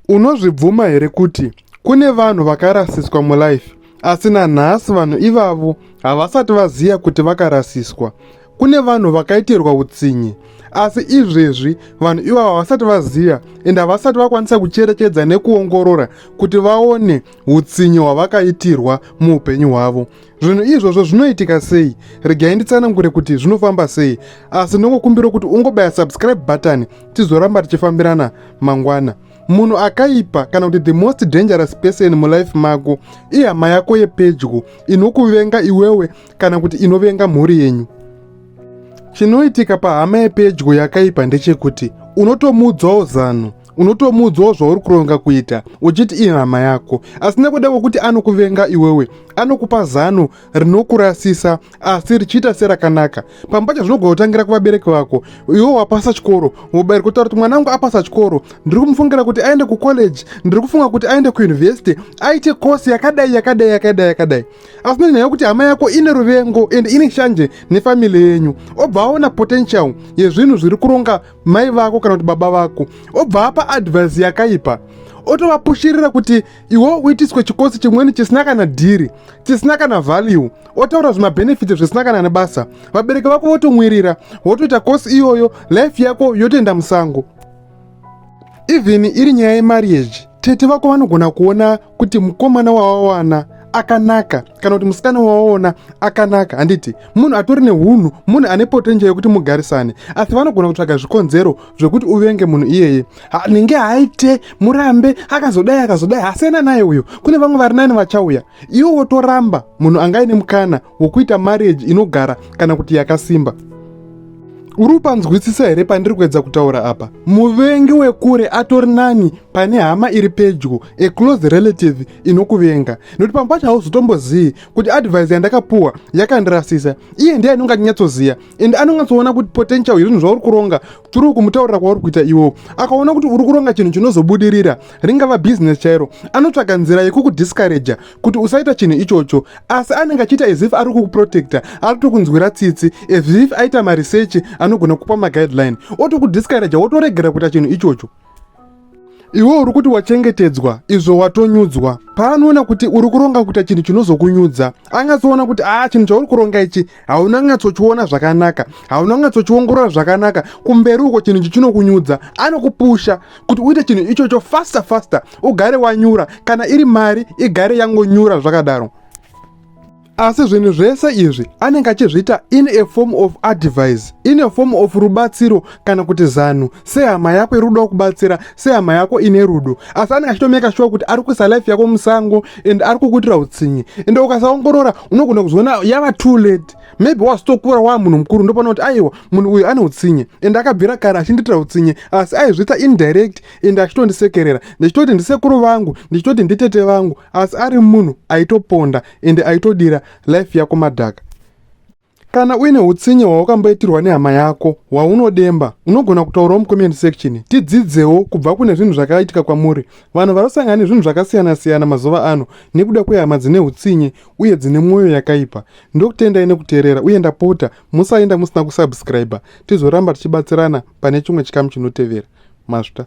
Unozvibvuma here kuti kune vanhu vakarasiswa mulife asi nanhasi vanhu ivavo havasati vaziva kuti vakarasiswa? Kune vanhu vakaitirwa utsinye asi izvezvi vanhu ivavo havasati vaziva ende havasati vakwanisa kucherechedza nekuongorora kuti vaone utsinye hwavakaitirwa muupenyu hwavo. Zvinhu izvozvo zvinoitika sei? Regai nditsanangure kuti zvinofamba sei, asi ndingokumbira kuti ungobaya subscribe button tizoramba tichifambirana mangwana. Munhu akaipa kana kuti the most dangerous person mulife mako ihama yako yepedyo inokuvenga iwewe kana kuti inovenga mhuri yenyu. Chinoitika pahama yepedyo yakaipa ndechekuti unotomuudzawo zano, unotomuudzawo zvauri kuronga kuita uchiti ihama yako, asi nekuda kwekuti anokuvenga iwewe anokupa zano rinokurasisa asi richiita serakanaka. Pamwe pacho zvinogona kutangira kuvabereki vako. Iwe wapasa chikoro, mubereki otaura kuti mwana wangu apasa chikoro, ndiri kumufungira kuti aende kucollege, ndiri kufunga kuti aende kuuniversity, aite kosi yakadai yakadai yakadai yakadai. Asi nenyaya yekuti hama yako ine ruvengo and ine shanje nefamily yenyu, obva aona potential yezvinhu zviri kuronga mai vako kana kuti baba vako, obva apa advice yakaipa, otovapushirira kuti iwe uitiswe chikosi chimweni chisina kana dhiri, chisina kana value, otaura zvimabenefits zvisina kana nebasa. Vabereki vako votomwirira, wotoita kosi iyoyo, life yako yotoenda musango. Even iri nyaya yemarriage, tete vako vanogona kuona kuti mukomana wawawana akanaka kana kuti musikana wawaona akanaka, handiti munhu atori neunhu, munhu ane potential yekuti mugarisane, asi vanogona kutsvaga zvikonzero zvekuti uvenge munhu iyeye. Ninge haite murambe, akazodai akazodai, hasiyana naye uyo, kune vamwe vari nani vachauya. Iwe wotoramba munhu anga aine mukana wokuita marriage inogara kana kuti yakasimba. Uri kupanzwisisa here pandiri kuedza kutaura apa? Muvengi wekure atori nani pane hama iri pedyo, a close relative inokuvenga, nekuti pamwe pacho hauzotombozivi kuti advice yandakapuwa yakandirasisa. Iye ndiye anonge achinyatsoziva ende anonyatsoona kuti potential yezvinhu zvauri kuronga tiri kumutaurira kwauri kuita iwewo. Akaona kuti uri kuronga chinhu chinozobudirira, ringava business chairo, anotsvaga nzira yekukudiscouraja kuti usaita chinhu ichocho, asi anenge achiita as if ari kukuprotecta, ari kutokunzwira tsitsi, as if aita maresearch anogona kupa maguideline, otokudiscouraja, wotoregera kuita chinhu ichocho. Iwe uri kuti wachengetedzwa, izvo watonyudzwa. Paanoona kuti uri kuronga kuita chinhu chinozokunyudza, anyatsoona kuti aa, chinhu chauri kuronga ichi hauna kunyatsochiona zvakanaka, hauna kunyatsochiongorora zvakanaka, kumberi uko chinhu ichi chinokunyudza, anokupusha kuti uite chinhu ichocho faster faster, ugare wanyura. Kana iri mari, igare yangonyura zvakadaro. Asi zvinhu zvese izvi anenge achizviita in a form of advice, in a form of rubatsiro kana kuti zano, sehama yako iri kuda kubatsira, sehama yako ine rudo, asi anenge achitomeka sure kuti ari kuisa life yako musango and ari kukuitira utsinye. Ende ukasaongorora unogona kuzoona yava too late, maybe wazotokura waa munhu mukuru, ndopana kuti aiwa, munhu uyu ane utsinye ende akabvira kare achindiitira utsinye, asi aizviita indirect ende achitondisekerera, ndichitoti ndisekuru vangu, ndichitoti nditete vangu, asi ari munhu aitoponda ende aitodira life yako madhaka. Kana uine utsinye hwawakamboitirwa nehama yako hwaunodemba, unogona kutaurawo mucomment section, tidzidzewo kubva kune zvinhu zvakaitika kwamuri. Vanhu vanosangana nezvinhu zvakasiyana-siyana mazuva ano nekuda kwehama dzine utsinye uye dzine mwoyo yakaipa. Ndokutendai nekuteerera uye ndapota musaenda musina kusubscribe, tizoramba tichibatsirana pane chimwe chikamu chinotevera. Mazvita.